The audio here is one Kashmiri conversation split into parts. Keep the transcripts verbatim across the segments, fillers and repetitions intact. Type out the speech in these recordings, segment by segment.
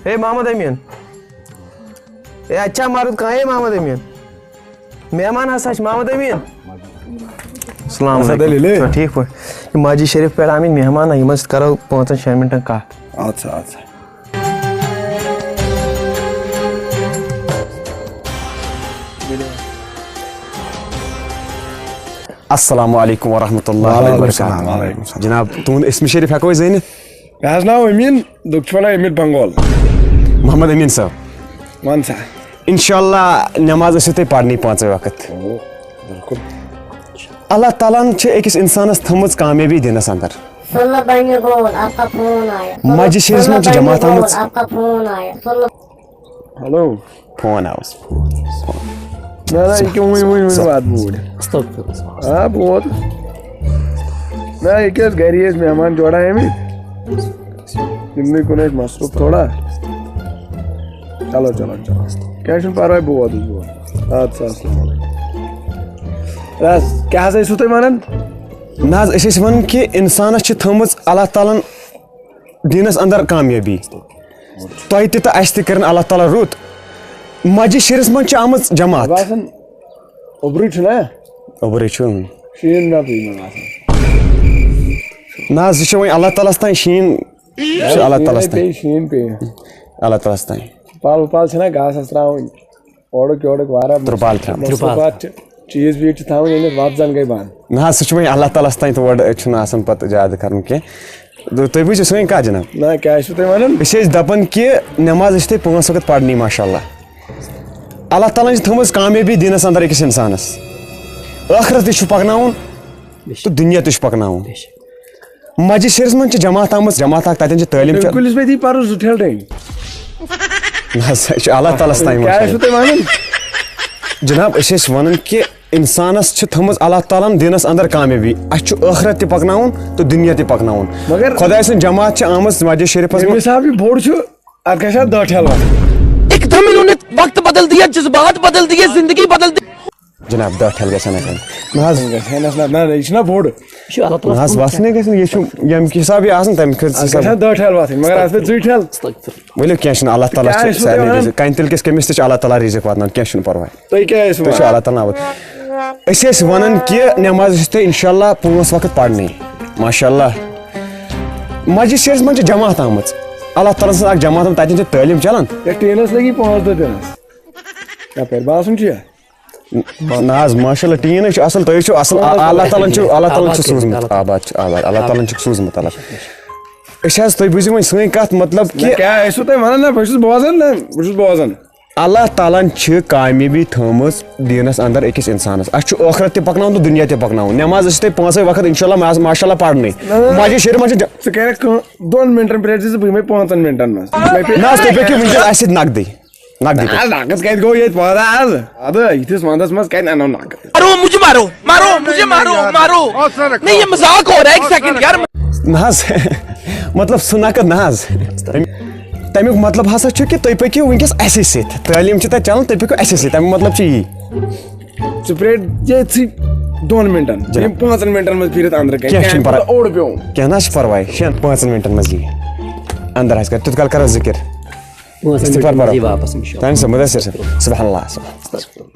ہے محمد امین، ہے اچھا مارُت کانٛہہ، ہے محمد امین، مہمان ہسا چھِ محمد امین۔ السلام اسد علیکم۔ علی۔ چھُوا ٹھیٖک پٲٹھۍ؟ یہِ مسجد شریف پٮ۪ٹھ آمٕتۍ مہمان نا، یِمن سۭتۍ کرو پانٛژن شٮ۪ن منٹن کتھ۔ اچھا اچھا۔ السلام علیکم ورحمۃ اللہ وعلیکم السلام، وبرکاتہ۔ وعلیکم السلام۔ جناب، تُہُنٛد اسم شریف ہٮ۪کو أسۍ زٲنِتھ؟ مےٚ حظ ناو أمیٖن، لُکھ چھِ وَنان أمیٖن بنگول۔ محمد امین صٲب۔ وَن سا۔ انشاءاللہ نماز ٲسِو تُہۍ پرنی پانٛژے وقت۔ او، بِلکُل۔ اللہ تعالیٰ ہن چھِ أکِس انسانس تھٲومٕژ کامیٲبی دِنس اندر۔ سُلہٕ بنہِ گول، آپ کا فون آیا۔ مسجد شریفس منٛز چھِ جماعت آمٕژ۔ آپ کا فون آیا۔ سُلہٕ۔ ہیلو۔ فون آوُس۔ نہ، نہ، یہِ کیٛاہ وٕنہِ، وٕنہِ، وٕنہِ واتہٕ بہٕ اوٗرۍ۔ استغفر اللہ۔ آ، بہٕ ووتُس۔ نہ، یہِ کیٛاہ ٲسۍ گَری ٲسۍ مہمان جوڑا آمٕتۍ۔ تِمنٕے کُن ٲسۍ مصروٗف تھوڑا۔ چلو، چلو، چلو۔ کینٛہہ چھُنہٕ پَرواے، بہٕ ووتُس، بہٕ ووتُس۔ اَدٕ سا، السلام علیکُم۔ بَس، کیٛاہ حظ ٲسِو تُہۍ وَنان؟ نہ حظ، أسۍ ٲسۍ وَنان کہِ اِنسانَس چھِ تھٲومٕژ اللہ تعالیٰ ہَن دیٖنَس اندر کامیٲبی۔ تۄہہِ تہِ تہٕ اَسہِ تہِ کٔرِن اللہ تعالیٰ رُت۔ مسجد شریٖفَس منٛز چھِ آمٕژ جماعت۔ باسان اوٚبرُے چھُ نا؟ اوٚبرُے چھُ، اۭں۔ شیٖن ما پیٚیہِ مےٚ باسان۔ نہ حظ، یہِ چھُ وۄنۍ اللہ تعالیٰ ہَس تام، شیٖن چھُ اللہ تعالیٰ ہَس تام۔ پیٚیہِ، شیٖن پیٚیہِ۔ اللہ تعالیٰ ہَس تام۔ پَل پَل چھِنہ گاسَس ترٛاوٕنۍ۔ اورُک یورُک واریاہ ترٛپال ترٛاوٕنۍ۔ مصروٗفات چھِ، چیٖز ویٖز چھِ تھاوٕنۍ أنِتھ، وَتھ زَن گٔے بنٛد۔ نہ حظ، سُہ چھُ وۄنۍ اللہ تعالیٰ ہَس تام، تور چھُنہٕ آسان پَتہٕ زیادٕ کَرُن کینٛہہ۔ تہٕ تُہۍ بوٗزِو سٲنۍ کَتھ جِناب۔ نہ، کیٛاہ ٲسِو تُہۍ وَنان؟ أسۍ ٲسۍ دَپان کہِ نٮ۪ماز ٲسِو تُہۍ پانٛژھ وقت پَرنی، ماشاء اللہ۔ اللہ تعالیٰ ہَن چھِ تھٲومٕژ کامیٲبی دیٖنَس اندر أکِس اِنسانَس۔ ٲخرت تہِ چھُ پَکناوُن تہٕ دُنیا تہِ چھُ پَکناوُن۔ مسجد شریٖفَس منٛز چھِ جماعت آمٕژ، جماعت اَکھ، تَتٮ۪ن چھِ تعلیٖم تُہۍ چَلان۔ کُلِس پٮ۪ٹھ یی پَرُن زٕ ٹھیلہٕ ڈٔنۍ۔ نہ حظ، یہِ چھُ اللہ تعالیٰ ہَس تام کیٛاہ وَنان۔ ٲسِو تُہۍ وَنان؟ جناب، أسۍ ٲسۍ وَنان کہِ اِنسانَس چھِ تھٲومٕژ اللہ تعالیٰ ہَن دیٖنَس اندر کامیٲبی۔ اَسہِ چھُ ٲخرت تہِ پَکناوُن تہٕ دُنیا تہِ پَکناوُن۔ مگر خۄداے سٕنٛز جماعت چھِ آمٕژ مسجد شریٖفَس ییٚمہِ منٛز۔ حساب یہِ بوٚڑ چھُ، اَتھ گژھِ ہا دَہ ٹھیلہٕ وَتھٕنۍ۔ ایک دم انہوں نے وقت بدل دیا، جذبات بدل دیے، زندگی بدل دی۔ جناب، دَہ ٹھیلہٕ گژھن اَتٮ۪ن۔ نہ حظ۔ گژھِ ہا نہ، نہ، نہ، یہِ چھُنہ بوٚڑ۔ یہِ چھُ اللہ تعالیٰ ہَس نہ حظ، وَسنٕے گژھِ نہٕ، یہِ چھُ ییٚمہِ کہِ حساب یہِ آسان، تَمہِ کھۄتہٕ اَتھ حساب۔ گژھِ ہا دَہ ٹھیلہٕ وَتھٕنۍ، مگر اَتھ پٮ۪ٹھ زٕے ٹھیلہٕ۔ ؤلِو، کینٛہہ چھُنہٕ، اللہ تعالیٰ کیٛاہ چھُ ٲسِو سارنٕے تُہۍ وَنان؟ رِزِق۔ کَنہِ تِلہٕ کِس کٔمِس تہِ چھُ اللہ تعالیٰ رِزِق واتناوان، کینٛہہ چھُنہٕ پَرواے۔ تُہۍ کیٛاہ ٲسِو تُہۍ چھِو وَنان؟ اللہ تعالیٰ ہَن وَت-، أسۍ ٲسۍ وَنان کہِ نٮ۪ماز ٲسِو تُہۍ اِنشاء اللہ پانٛژھ وقت پَرنٕے۔ ماشاء اللہ۔ مسجد شریٖفَس منٛز چھِ جماعت آمٕژ۔ اللہ تعالیٰ سٕنٛز اَکھ جماعت آمٕژ، تَتٮ۪ن چھِ تعلیٖم چَلان۔ یَتھ ٹیٖنَس لٔگی پانٛژھ دۄہ دِنَس۔ یَپٲرۍ باسُن چھُ یہِ۔ نہ حظ، ماشاء اللہ، ٹیٖن حظ چھُ اَصٕل، تُہۍ حظ چھِو اَصٕل، آ-، اللہ تعالیٰ ہَن چھُ، اللہ تعالیٰ ہَن چھُ آباد سوٗزمُت، کٔرِتھ۔ آباد چھُ، آباد، اللہ تعالیٰ ہَن چھُ سوٗزمُت، اللہ۔ أسۍ حظ، تُہۍ بوٗزِو وۄنۍ سٲنۍ کَتھ، مطلب نہ، کہِ کیٛاہ ٲسِو تُہۍ وَنان؟ نہ، بہٕ چھُس بوزان، نہ، بہٕ چھُس بوزان۔ اللہ تعالیٰ ہَن چھِ کامیٲبی تھٲومٕژ دیٖنَس اَندَر أکِس اِنسانَس۔ اَسہِ چھُ ٲخرت تہِ پَکناوُن تہٕ دُنیا تہِ پَکناوُن۔ نٮ۪ماز ٲسِو تُہۍ پانٛژَے وقت، اِنشاء اللہ، ماز-، ماشاء اللہ، پَرنٕے۔ نہ، نہ، نہ۔ مسجد شریٖف منٛز چھِ ج- ژٕ کَرَکھ کٲم، دۄن مِنٹَن پٮ۪ٹھ دِژٕ بہٕ یِمَے پانٛژَن مِنٹَن منٛز۔ مےٚ پے- نہ حظ، تُہۍ پٔکِو وٕنکٮ۪س اَسہِ سۭتۍ نقدٕے۔ نقدٕے نہ، پٮ۪ٹھ۔ نقد کَتہِ گوٚو ییٚتہِ پٲدٕ آز؟ اَدٕ یِتھِس وَندَس منٛز کَتہِ اَنو نقد؟ मारो मुझे, मारो, मारो मुझे, मारो, मारो। नहीं, ये मजाक हो रहा है, एक सेकंड यार। نہ حظ، مطلب سُہ نقد نہ حظ۔ تَمیُک مطلب ہسا چھُ کہِ تُہۍ پٔکِو وٕنکیٚس اَسے سۭتۍ۔ تعلیٖم چھِ تَتہِ چَلان، تُہۍ پٔکِو اَسے سۭتۍ۔ تَمیُک مطلب چھُ یی۔ ژٕ پرٛٲرۍ ییٚتھٕے دۄن مِنٹَن، جناب۔ یِم پانٛژَن مِنٹَن منٛز پھیٖرِتھ اَنٛدرٕ کَنہِ۔ کینٛہہ چھُنہٕ پَرواے۔ اوٚڑ پیوٚو۔ کینٛہہ نہ حظ چھُ پَرواے۔ شٮ۪ن پانٛژَن مِنٹَن منٛز یی۔ اَنٛدَر حظ کَر، تیُتھ کال کَرو ذِکِر۔ پانٛژَن اِستِغفار مِنٹَن منٛز پَرو۔ یی واپَس، اِنشاءاللہ۔ تَمہِ سۭتۍ مُدثِر صٲب۔ سبحان اللہ، سبحان اللہ۔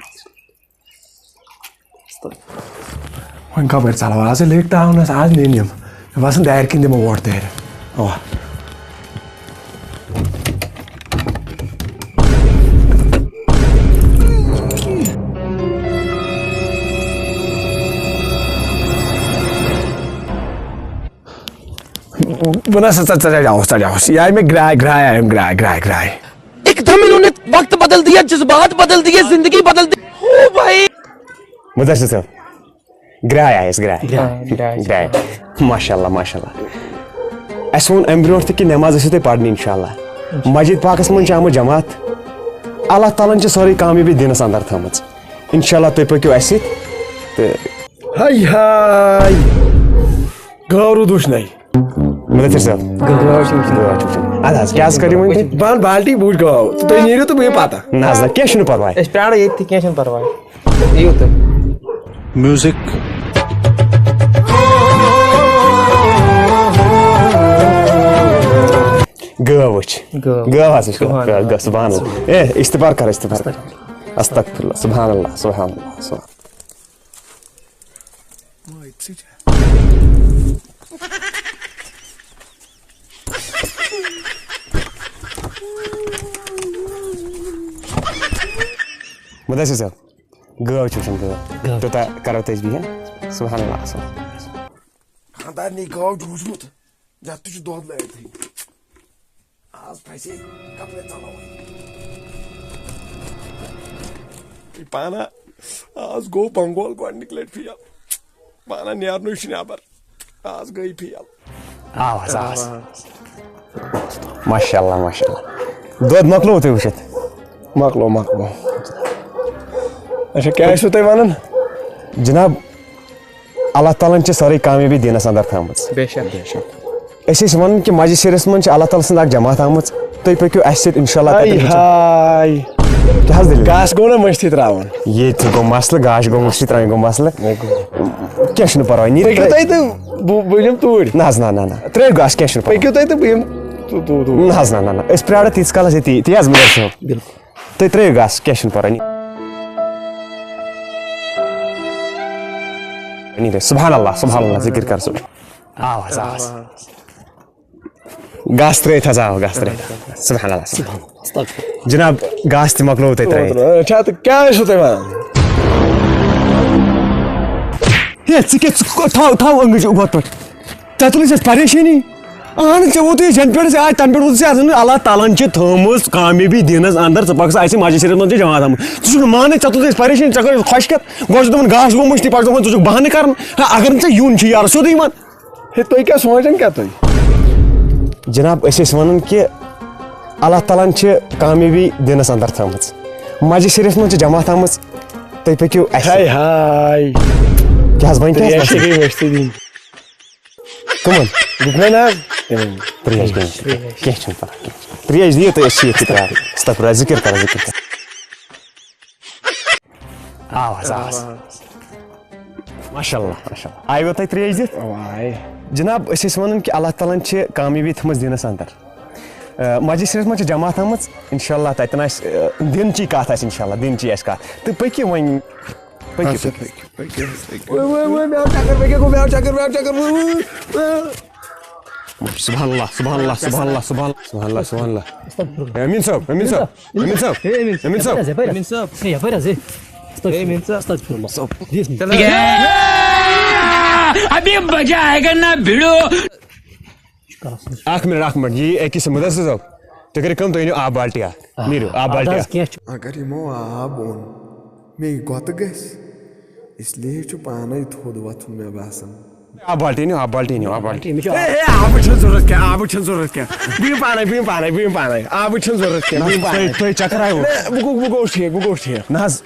وۄنۍ کَپٲرۍ ژَلو؟ آز ہے لٔگۍ ٹاونَس، آز نِنۍ یِم۔ مےٚ باسان، دارِ کِنۍ دِمو ووٹ دارِ۔ اَوا۔ بہٕ نہ سا ژ-، ژ-، ژَلیوس، ژَلیوس۔ یہِ آیہِ مےٚ گرٛاے، گرٛاے آیَم، گرٛاے، گرٛاے، گرٛاے۔ एकदम इन्होंने वक्त बदल दिया, जज्बात बदल दिए, जिंदगी बदल दी। ओ भाई। مُدثِر صٲب، گرٛاے آیَس، گرٛاے۔ گرٛاے، گرٛاے۔ گرٛاے۔ ماشاء اللہ، ماشاء اللہ۔ اَسہِ ووٚن اَمہِ برونٛٹھ تہِ کہِ نٮ۪ماز ٲسِو تُہۍ پَرنہِ اِنشاء اللہ۔ مسجد پاکَس منٛز چھِ آمٕژ جماعت۔ اللہ تعالیٰ ہَن چھِ سٲرٕے کامیٲبی دیٖنَس اَندَر تھٲومٕژ۔ اِنشاء اللہ تُہۍ پٔکِو اَسہِ سۭتۍ تہٕ ہاے ہاے۔ گٲو روٗدُس نَے۔ مُدثِر صٲب۔ گٲو چھِ وٕچھِنۍ۔ گٲو چھِ وٕچھِنۍ۔ اَدٕ حظ، کیٛاہ حظ کٔرِو وۄنۍ تُہۍ؟ بہٕ اَنہٕ بالٹی، بہٕ وٕچھِ گٲو۔ تہٕ تُہۍ نیٖرِو تہٕ بہٕ یِمہٕ پَتہ۔ نہ حظ، نہ، کینٛہہ چھُنہٕ پَرواے۔ أسۍ پرٛارو ییٚتہِ تہِ، کینٛہہ چھُنہٕ پَرواے۔ یِیِو تُہۍ۔ میوٗزِک۔ گٲو وٕچھ۔ گٲو۔ گٲو حظ وٕچھ۔ سبحان اللہ۔ گٲو، سبحان اللہ۔ اے، استغفار کر، استغفار کر۔ استغفر اللہ، سبحان اللہ، سبحان اللہ، سبحان اللہ۔ مُدثِر صٲب، گٲو چھِ وٕچھان، گٲو۔ گٲو۔ توٚتام کرو تسبیٖح، ہہ؟ سبحان اللہ، سبحان اللہ۔ خانٛدارنہِ گٲو جوٗجمُت، یَتھ تہِ چھُ دۄد لٲگتھٕے۔ آز پھسے، کپٲرۍ ژَلو وۄنۍ؟ یہِ پانہ، آز گوٚو بنگول گۄڈٕنِکۍ لٹہِ فیل۔ پانہ نیرنُے چھُ نٮ۪بر۔ آز گٔے فیل۔ آو حظ، آو حظ۔ ماشاء اللہ، ماشاء اللہ۔ دۄد مۄکلووُ تُہۍ وٕچھِتھ؟ مۄکلو، مۄکلو۔ اچھا، کیٛاہ ٲسِو تُہۍ وَنان؟ جناب، اللہ تعالیٰ ہن چھِ سٲرٕے کامیٲبی دیٖنَس اندر تھٲومٕژ۔ بے شک۔ بے شک۔ أسۍ ٲسۍ وَنان کہِ مسجد شریفس منٛز چھِ اللہ تعالیٰ سٕنٛز اکھ جماعت آمٕژ، تُہۍ پٔکِو اَسہِ سۭتۍ، انشاءاللہ تَتٮ۪ن ہاے وٕچھو۔ ہاے۔ کیٛاہ حظ دٔلیٖل؟ گاسہٕ گوٚو نہ مٔشتٕے ترٛاوُن؟ ییٚتہِ گوٚو مسلہٕ، گاش گوٚو مٔشتٕے ترٛاوٕنۍ گوٚو مسلہٕ۔ مےٚ گوٚو۔ کینٛہہ چھُنہٕ پَرواے، نیٖرِو پٔکِو تُہۍ۔ تُہۍ تہٕ بہٕ، بہٕ یِمہٕ توٗرۍ۔ نہ حظ، نہ، نہ، نہ۔ ترٛٲیِو گاسہٕ، کینٛہہ چھُنہٕ پَرواے۔ پٔکِو تُہۍ تہٕ بہٕ یِمہٕ تو-، تو-، تو-۔ نہ حظ، نہ، نہ، نہ۔ أسۍ پرٛارو تیٖتِس کالَس ییٚتی، تی حظ مُدثِر صٲب۔ بِلکُل۔ تُہۍ ترٛٲیِو گاسہٕ، کینٛہہ چھُنہٕ پَرواے۔ سبحان اللہ، سبحان اللہ، ذِکِر کر سُہ۔ آو حظ، آو حظ۔ گاسہٕ ترٛٲیِتھ حظ آو، گاسہٕ ترٛٲیِتھ۔ سبحان اللہ، سبحان اللہ۔ استغفر۔ جناب، گاسہٕ تہِ مۄکلوو تۄہہِ ترٛٲیِتھ۔ اچھا، تہٕ کیٛاہ ٲسِو تُہۍ وَنان؟ ہے، ژٕ کیٛاہ، ژٕ تھاو، تھاو أنٛگٕج ہُتھ پٲٹھۍ۔ ژےٚ تُلٕے ژےٚ پریشٲنی۔ اہن، ژےٚ ووتُے زٮ۪نہٕ پٮ۪ٹھ، ژےٚ آے تَنہٕ پٮ۪ٹھ ووتُے ژےٚ اَتھ۔ اللہ تعالیٰ ہَن چھِ تھٲومٕژ کامیٲبی دیٖنَس اَندَر، ژٕ پَکھ ژٕ اَسہِ مسجد شریٖف منٛز چھِ جماعت آمٕژ۔ ژٕ چھُکھ نہٕ مانان، ژےٚ تُلٕے ژےٚ پریشٲنی، ژےٚ کٔرٕتھ خۄش کَتھ۔ گۄڈٕ چھُ دَپان گاسہٕ گوٚو مٔشتٕے، پَتہٕ چھُ دَپان ژٕ چھُکھ بہانہٕ کَران۔ ہے، اگر نہٕ ژےٚ یُن چھُ یارٕ سیوٚدُے وَن۔ ہے، تُہۍ کیٛاہ سونٛچان کیٛاہ تُہۍ؟ جناب، أسۍ ٲسۍ وَنان کہِ اللہ تعالیٰ ہَن چھِ کامیٲبی دیٖنَس اَندَر تھٲومٕژ۔ مسجد شریٖفَس منٛز چھِ جماعت آمٕژ، تُہۍ پٔکِو اَسہِ سۭتۍ۔ ہاے ہاے۔ کیٛاہ حظ بَنہِ، کیٛاہ حظ ترٛیش بَنہِ؟ چھِ گٔے ؤستٕے دِنۍ۔ کٕمَن؟ گُپنَن حظ۔ تِمَن۔ ترٛیش دِنۍ۔ کینٛہہ چھُنہٕ پَرواے، کینٛہہ چھُنہٕ۔ ترٛیش دِیِو تُہۍ، أسۍ چھِ ییٚتہِ پرٛاران۔ استغفر اللہ، ذِکِر کَرو، ذِکِر کَرو۔ آو حظ، آو حظ۔ ماشاء اللہ، ماشاء اللہ۔ آیوٕ تۄہہِ ترٛیش دِتھ؟ اَوا، آیہِ۔ جناب، أسۍ ٲسۍ وَنان کہِ اللہ تعالیٰ ہَن چھِ کامیٲبی تھٲومٕژ دیٖنَس اَندَر۔ آ، مسجد شریٖفَس منٛز چھِ جماعت آمٕژ، اِنشاء اللہ تَتٮ۪ن آسہِ، آ، دیٖنچی کَتھ آسہِ، اِنشاء اللہ دیٖنچی آسہِ کَتھ۔ تہٕ پٔکِو وۄنۍ، پٔکِو۔ اچھا، پٔکِو، پٔکِو، پٔکِو۔ وۄنۍ، وۄنۍ، وۄنۍ، بیٛاکھ چکر، پٔکِو، بیٛاکھ چکر، بیٛاکھ چکر، وۄنۍ، وۄنۍ، وۄنۍ۔ سبحان اللہ، سبحان اللہ، سبحان اللہ، سبحان اللہ، سبحان اللہ، سبحان اللہ۔ اے أمیٖن صٲب، أمیٖن صٲب، أمیٖن صٲب، ہے، أمیٖن صٲب، أمیٖن صٲب۔ یپٲرۍ حظ، یپٲرۍ حظ۔ أمیٖن صٲب۔ ہے، یپٲرۍ حظ، ہے۔ استغفر اللہ۔ استغفر اللہ۔ دِس نہٕ۔ ابھی مزہ آئے گا نا भिडू۔ اکھ منٹ، اکھ منٹ، یہِ أکِس مُدثِر صٲب، تُہۍ کٔرِو کٲم، تُہۍ أنِو آب بالٹی اکھ، نیٖرِو، آب اَدٕ بالٹی حظ، اکھ۔ کینٛہہ چھُ۔ اگر یِمو آب اوٚن، مے گۄتہٕ گژھِ، اس لیے چھُ پانے تھوٚد وۄتھُن مےٚ باسان۔ آب بالٹی أنِو، آب بالٹی أنِو، آب بالٹی۔ أمِس چھُ ہے، ہے، آبٕچ چھَنہٕ ضروٗرت کینٛہہ، آبٕچ چھَنہٕ ضروٗرت کینٛہہ۔ بہٕ یِمہٕ پانے، بہٕ یِمہٕ پانے، بہٕ یِمہٕ پانے۔ آبٕچ چھَنہٕ ضروٗرت کینٛہہ، بہٕ یِمہٕ نہ، پانے۔ تۄہہِ، تۄہہِ چکر آیوٕ۔ نہ، بہٕ گوٚو، بہٕ گوٚوُس ٹھیٖک، بہٕ گوٚوُس ٹھیٖک۔ نہ حظ،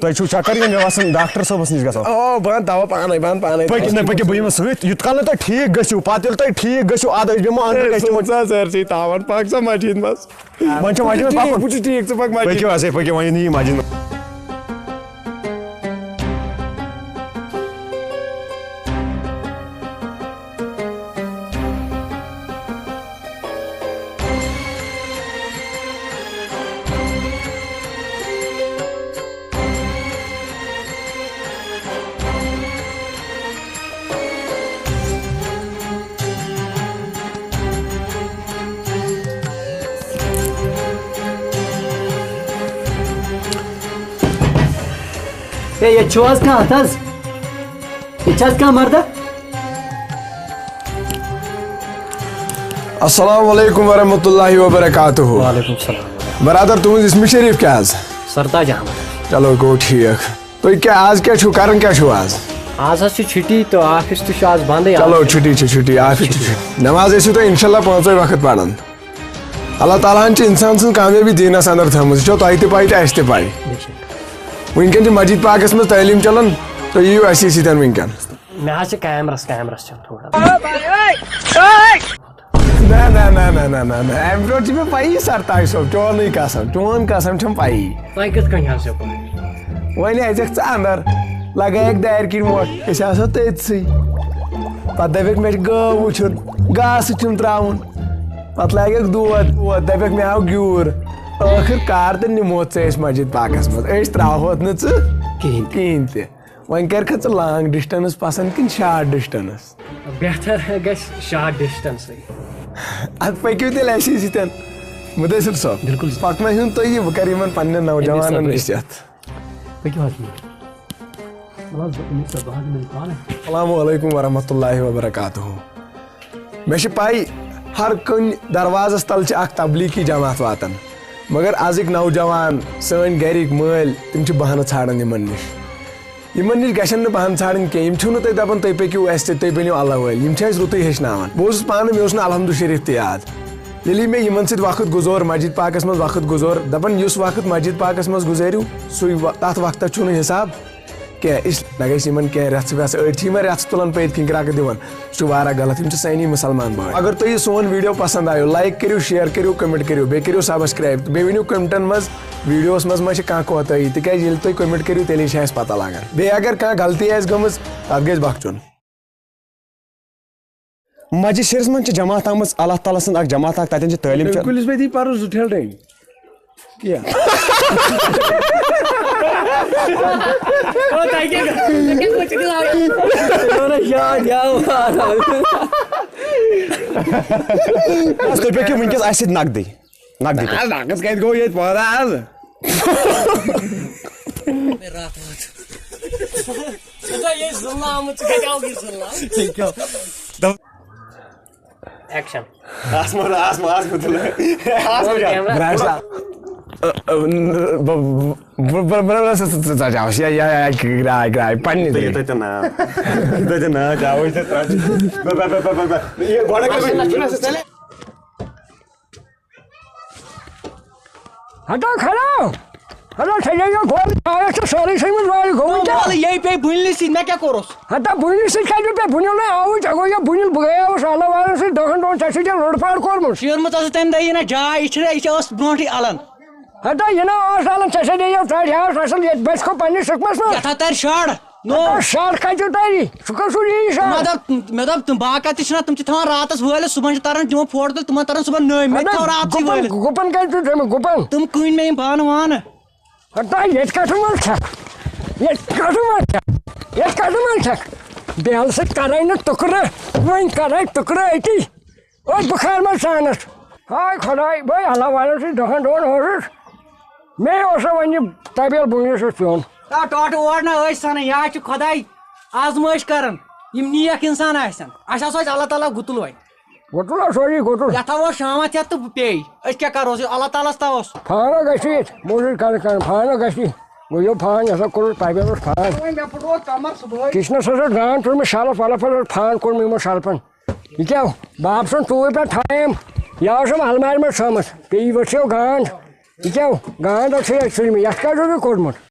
تۄہہِ چھُو چکر یُن، مےٚ باسان ڈاکٹر صٲبَس نِش گژھو۔ آ، بہٕ اَنہٕ دوا پانے، بہٕ اَنہٕ پانے۔ پٔکِو، نہ، پٔکِو، بہٕ یِمہٕ سۭتۍ۔ یوٗت کال نہٕ تُہۍ ٹھیٖک گٔژھِو، پتہٕ ییٚلہِ تُہۍ ٹھیٖک گٔژھِو، اَدٕ أسۍ بیٚہمو اندر ہے، گژھِ تِمن۔ سوٗن سا سٲرسٕے تاوان، پَکھ سا مسجد منٛز۔ وۄنۍ چھا مسجد منٛز پَکُن؟ بہٕ چھُس ٹھیٖک، ژٕ پَکھ مسجد۔ پٔکِو حظ، ہے، پٔکِو، وۄنۍ یہِ نہٕ یہِ مسجد منٛز۔ ہے، ییٚتہِ چھُو حظ کانٛہہ اَتھ حظ؟ ییٚتہِ چھِ حظ کانٛہہ مردہ؟ السلام علیکم ورحمۃ اللہ وبرکاتہ۔ وعلیکم السلام۔ برادر، تُہنٛد اسمِ شریٖف کیٛاہ حظ؟ سرتاج احمد۔ چلو، گوٚو ٹھیٖک۔ تُہۍ کیٛاہ، آز کیٛاہ چھُو کران، کیٛاہ چھُو آز؟ آز حظ چھِ چھُٹی تہٕ آفِس تہِ چھُ آز بنٛدٕے۔ چلو، چھُٹی چھِ، چھُٹی، آفِس تہِ چھُ۔ نٮ۪ماز ٲسِو تُہۍ اِنشاء اللہ پانٛژوے وقت پران۔ اللہ تعالیٰ ہَن چھِ اِنسان سٕنٛز کامیٲبی دیٖنَس اندر تھٲومٕژ، یہِ چھو تۄہہِ تہِ پَے تہٕ اَسہِ تہِ پَے۔ وٕنکٮ۪ن چھِ مسجد پاکَس منٛز تعلیٖم چلان، تُہۍ یِیِو اَسی سۭتۍ وٕنکٮ۪ن۔ مےٚ حظ چھِ کیمرَس، کیمرَس چھَم تھوڑا۔ نہ، نہ، نہ، نہ، نہ، نہ، نہ، اَمہِ برونٛٹھ چھِ مےٚ پَیی سرتاج صٲب، چونٕے قسم، چون قسم چھَم پَیی۔ تۄہہِ کِتھ کٔنۍ حظ چھو پَے؟ وۄنۍ أژِکھ ژٕ اندر، لگٲیکھ دارِ کِنۍ وۄٹھ، أسۍ آسو تٔتھۍ سٕے۔ پتہٕ دپٮ۪کھ، مےٚ چھِ گٲو وٕچھُن، گاسہٕ چھُم ترٛاوُن۔ پتہٕ لاگٮ۪کھ دود وود، دپٮ۪کھ، مےٚ آو گیوٗر۔ ٲخٕر کار تہٕ نِموتھ ژٕ أسۍ مسجد پاکس منٛز، أسۍ ترٛاوہوتھ نہٕ ژٕ کِہیٖنۍ تہِ۔ کِہیٖنۍ تہِ۔ وۄنۍ کر کھا ژٕ لانگ ڈسٹنس پسند کِنہٕ شارٹ ڈسٹنس؟ بہتر گژھِ شارٹ ڈسٹنسٕے۔ ادٕ پٔکِو تیٚلہِ اسی سۭتۍ۔ مُدثر صٲب، بِلکُل۔ پکنٲیہُن تُہۍ یہِ، بہٕ کرٕ یِمن پننٮ۪ن نوجوانن أمِس سۭتۍ۔ نصیحت۔ پٔکِو حظ یور۔ وَلہٕ حظ، بہٕ، أمِس سۭتۍ، بہٕ حظ یِمَن پانہٕ۔ السلام علیکم ورحمۃ اللہ وبرکاتہ۔ مےٚ چھِ پَے، ہر کُنہِ دروازَس تَل چھِ اَکھ تبلیغی جماعت واتان، مگر أزِکۍ نوجوان، سٲنۍ گَرِکۍ مٲلۍ، تِم چھِ بہانہٕ ژھانڈان یِمَن نِش۔ یِمَن نِش گژھن نہٕ بہانہٕ ژھانڈٕنۍ کینٛہہ۔ یِم چھِو نہٕ تُہۍ دَپان، تُہۍ پٔکِو اَسہِ سۭتۍ، تُہۍ بٔنِو اللہ وٲلۍ۔ یِم چھِ اَسہِ رُتُے ہیٚچھناوان۔ بہٕ اوسُس پانہٕ، مےٚ اوس نہٕ الحمد شریف تہِ یاد۔ ییٚلہِ مےٚ یِمَن سۭتۍ وقت گُزور، مسجد پاکَس منٛز وقت گُزور، دَپان، یُس وقت مسجد پاکَس منٛز گُزٲرِو، سُے و-، تَتھ وقتَس چھُنہٕ حساب کینٛہہ۔ اس-، نہ گژھِ یِمَن کینٛہہ رٮ۪ژھ وٮ۪ژھ، أڑۍ چھِ یِمَن رٮ۪ژھ تُلان پٔتۍ کِنۍ کرٛکہٕ دِوان۔ سُہ چھُ واریاہ غلط۔ یِم چھِ سٲنی مُسلمان بٲے۔ اگر تۄہہِ یہِ سون ویٖڈیو پسنٛد آیو، لایک کٔرِو، شیئر کٔرِو، کمنٹ کٔرِو، بیٚیہِ کٔرِو سبسکرائب۔ بیٚیہِ ؤنِو کمنٹن منٛز ویٖڈیوَس منٛز ما چھِ کانٛہہ کوتاہی، تِکیٛازِ ییٚلہِ تُہۍ کمنٹ کٔرِو، تیٚلے چھِ اَسہِ پتہ لگان۔ بیٚیہِ اگر کانٛہہ غلطی آسہِ گٔمٕژ، تَتھ گژھِ بخچُن۔ مسجد شریفس منٛز چھِ جماعت آمٕژ، اللہ تعالیٰ سٕنٛز اکھ جماعت اکھ، تَتٮ۪ن چھِ تعلیٖم چل-، کُلِس پٮ۪ٹھ یی پَرُن زٕ ٹھیلہٕ ڈٔنۍ۔ کیٛاہ؟ بس، تُہۍ پٔکِو وٕنکیٚس اَسہِ سۭتۍ نقدٕے۔ نقدٕے پٲٹھۍ۔ آز نقٕد کَتہِ گوٚو ییٚتہِ پٲدٕ آز؟ ژٕ کیٛاہ یے زٕلنہٕ آمُت، ژٕ کَتہِ آوُکھ یہِ زٕلنہٕ؟ ایکشن۔ آسمہٕ، آسمہٕ، آسمہٕ تُلہٕ۔ آسمہٕ جان۔ کیمرہ۔ برٛاے چھا؟ ٲ، ٲ، ن-، بہٕ، بہٕ، بہٕ، بہٕ، بہٕ، ژٕ، ژٕ، ژٕ، ژٕ، ژٕ، ژٕ، یہِ، یہِ، یہِ، گرٛاے، گرٛاے، پننہِ تُہۍ، ذٔریعہٕ۔ تُہۍ تہِ ناو۔ تُہۍ تہِ ناو، جاوٕے تہٕ ترٛاوٕے۔ بہٕ، بہٕ، بہٕ، بہٕ، بہٕ، بہٕ۔ یہِ گۄڈٕ کَرٕ بہٕ۔ ہٹو کھڑا۔ ہٹو، ژےٚ گٔیو گۄڈٕ آیَس ژٕ سٲرٕے ژھٕنمٕژ وارِ گوٚمُت کیٛاہ؟ وَلہٕ یے پیٚیہِ بُنلہِ سۭتۍ، مےٚ کیٛاہ کوٚرُس؟ ہتا بُنلہِ سۭتۍ کَتہِ پیٚیہِ؟ بُنِل نَے آوُے، ژےٚ گوٚو یہِ بُنِل، بہٕ گٔیاوُس اللہ والٮ۪ن سۭتۍ دَہَن دۄہَن، ژےٚ سۭتۍ أمۍ لوٚڑ پاڑ کوٚرمُت۔ شیٖرمٕژ ٲسٕس تَمہِ دۄہ یہِ نہ جاے، یہِ چھِنہ، یہِ چھِ ٲس برونٛٹھٕے اَلَن۔ ہتا یہِ نہ اوس اَلَن، ژےٚ سۭتۍ یہِ ژَٹہِ ہا اَصٕل، ییٚتہِ بَچہِ کھو پنٛنِس سِکمَس منٛز۔ یَتھ ہا تَرِ شَر۔ نو۔ ہتا شَر کَتہِ تَرِ؟ سُہ کَس سُہ یی شَر؟ مےٚ دوٚپ، مےٚ دوٚپ، تِم باقٕے تہِ چھِنہ، تِم چھِ تھاوان راتَس وٲلِتھ، صُبحن چھِ تَران تِمَن فوٹو تُلِتھ، تِمَن تَران صُبحن نٔوۍ، مےٚ تہِ ہتا تھاو راتسٕے گُپَن، وٲلِتھ۔ گُپَن کَتہِ چھُ تھٲومٕتۍ؟ گُپَن؟ تِم کٕنۍ مےٚ یِم بانہٕ وانہٕ۔ ہتا ییٚتہِ کَتھ منٛز چھَکھ؟ ییٚتہِ کَتھ منٛز چھَکھ؟ ییٚتہِ کَتھ منٛز چھَکھ؟ بیلہٕ سۭتۍ کَرَے نہٕ ٹُکرٕ، وۄنۍ کَرَے ٹُکرٕ أتی۔ أتھۍ بُخارِ منٛز ژھانَس۔ ہاے خۄداے، بٔے اللہ والٮ۪ن سۭتۍ دَہَن دۄہَن اوسُس۔ مے اوس نہٕ وۄنۍ یہِ طبیل بُنٛگلِس سۭتۍ پیوٚن۔ آ، ٹاٹہٕ اور نہ ٲسۍ سَنان، یہِ حظ چھُ خۄداے آزمٲیِش کَران، یِم نیک اِنسان آسَن۔ اَسہِ ہسا ٲسۍ اللہ تعالیٰ گُتُل وۄنۍ۔ گُتُل ہا سورُے گُتُل۔ یَتھ ہا اوس شامَتھ ہٮ۪تھ تہٕ پیٚیہِ۔ أسۍ کیٛاہ کَرو؟ یہِ اللہ تعالیٰ ہَس تھاووس۔ فانو گژھِ ییٚتہِ، موٚزوٗرۍ کَرٕ کَرٕنۍ، فانو گژھِ۔ گوٚو یہِ فان، یہِ ہسا کوٚرُس طبیل اوس فان۔ وۄنۍ مےٚ پھُٹروو کَمر صُبحٲے۔ کِچنَس ہسا گانٛد تُل مےٚ شَلَف وَلَف ہسا فان کوٚر مےٚ یِمَن شَلفَن۔ یہِ کیٛاہ؟ باب سُنٛد ژوٗرِ پٮ۪ٹھ تھایم۔ یہِ آسُم المارِ منٛز تھٲومٕژ۔ پیٚیہِ ؤٹھِو گانٛد۔ یہِ کیٛاہ؟ گانٛد ٲسٕے اَتہِ ژھٕنمٕژ۔ یَتھ کیٛاہ چھُکھ یہِ کوٚڑمُت؟